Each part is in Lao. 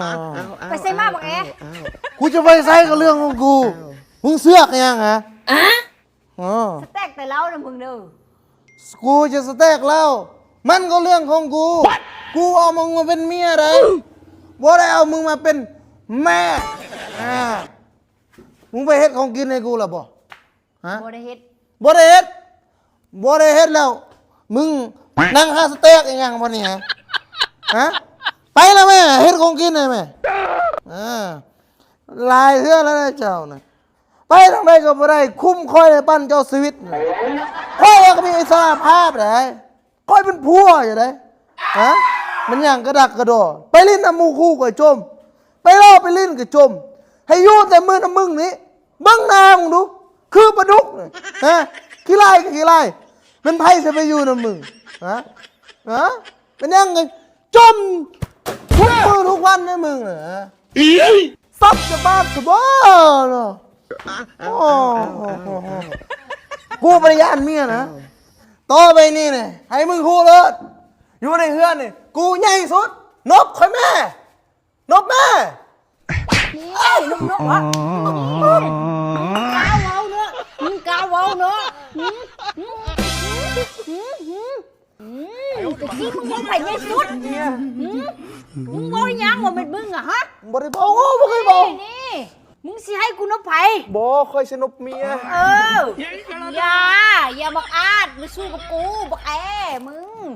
ອ້າວ ອ້າວ ອ້າວ ໄປໃສມາບັກແອ ອ້າວ ອ້າວ ກູຈະໄປໃສກໍເລື່ອງຂອງກູ ອ້າວ ມຶງເຊືອກຫຍັງຫະ? ອໍ ສະແຕັກແຕ່ເຫຼົ້ານະມຶງເດີ ກູຈະສະແຕັກເຫຼົ້າ ມັນກໍເລື່ອງຂອງກູ ກູເອົາມຶງມາເປັນເມຍໃດ ບໍ່ໄດ້ເອົາມຶງມາເປັນແມ່ ອາ ມຶງໄປເຮັດຂອງກິນໃຫ້ກູແລ້ວບໍ່? ຮະ ບໍ່ໄດ້ເຮັດ ບໍ່ໄດ້ເຮັດ ບໍ່ໄດ້ເຮັດແລ້ວ ມຶງນັ່ງຫາສະເຕັກອີຫຍັງບໍ່ນີ້ຫະ? ຮະ ໄປລະແມ່ ເຮັດຂອງກິນໃຫ້ແມ່ ເອີ ຫຼາຍເທື່ອແລ້ວເຈົ້ານະ ໄປທາງໃດກໍບໍ່ໄດ້ ຄຸມຂ້ອຍໄດ້ປານເຈົ້າຊີວິດ ຂ້ອຍກໍມີອິດສະຫຼະພາບໄດ໋ ຂ້ອຍເປັນຜົວຢູ່ເດ້ ຮະ ມັນຫຍັງກະດັກກະດໍ ໄປຫຼິ້ນນຳໝູ່ຄູ່ກໍຈົ່ມ ໄປເລາະໄປຫຼິ້ນກໍຈົ່ມ ໃຫ້ຢູ່ແຕ່ມື້ນຳມຶງນີ້ ເບິ່ງໜ້າມຶງດູ ຄືປາດຸກນີ້ ຮະ ຂີ້ລ້າຍກໍຂີ້ລ້າຍ ແມ່ນໃຜຊິໄປຢູ່ນຳມຶງ ຮະ ຮະ ເປັນຫຍັງຈັ່ງຈົ່ມທຸກມື້ທຸກວັນໃນມຶງນະ ສັບສະບາດສະບາເນາະ ໂອ້ ກູບໍ່ໄດ້ຢ້ານເມຍນະ ຕໍ່ໄປນີ້ນະ ໃຫ້ມຶງຮູ້ໂລດ ຢູ່ໃນເຮືອນນີ້ ກູໃຫຍ່ສຸດ ນົບຂ້ອຍແມ່ ນົບແມ່ ນີ້ ນົບ ນົບຫວະ ມຶງກ້າເວົ້າເນາະ ມຶງກ້າເວົ້າເນາະ ອືມ ອືມ ອືມ ອືມ ຕະກີ້ມຶງເວົ້າໃຜໃຫຍ່ສຸດ? ອືມ ມຶງເວົ້າອີ່ຫຍັງວ່າແມ່ນມຶງອະ ຮະ? ບໍ່ໄດ້ເວົ້າ ບໍ່ເຄີຍເວົ້າ ນີ້ ນີ້ ມຶງຊິໃຫ້ກູນົບໃຜ? ບໍ່ ຂ້ອຍຊິນົບເມຍ ເອີ ຢ່າ ຢ່າບັກອາດ ມາສູ້ກັບກູ ບັກແອມຶງ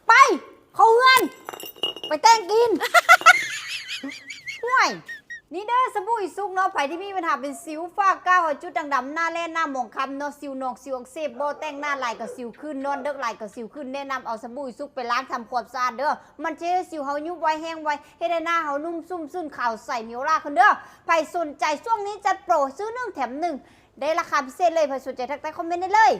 ໄປ ເຂົ້າເຮືອນ ໄປແຕ່ງກິນ ຫ້ວຍ ນີ້ເດີ ສະບູອີສຸກເນາະ ໃຜທີ່ມີບັນຫາເປັນສິວ ຝ້າ ກາ ຫອຍ ຈຸດດ່າງດຳ ໜ້າແຫຼ້ ໜ້າໝອງຄຳເນາະ ສິວໜອງ ສິວອັກເສບ ບໍ່ແຕ່ງໜ້າຫຼາຍກໍສິວຂຶ້ນ ນອນເດິກຫຼາຍກໍສິວຂຶ້ນ ແນະນຳເອົາສະບູອີສຸກໄປລ້າງທຳຄວາມສະອາດເດີ ມັນຈະເຮັດໃຫ້ສິວເຮົາຍຸບໄວແຫ້ງໄວ ເຮັດໃຫ້ໜ້າເຮົານຸ້ມຊຸ່ມຊື່ນຂາວໃສມີອອລາຂຶ້ນເດີ ໃຜສົນໃຈຊ່ວງນີ້ຈັດໂປຣຊື້ໜຶ່ງແຖມໜຶ່ງ ໄດ້ລາຄາພິເສດເລີຍ ໃຜສົນໃຈທັກໃຕ້ຄອມເມັນໄດ້ເລີຍ.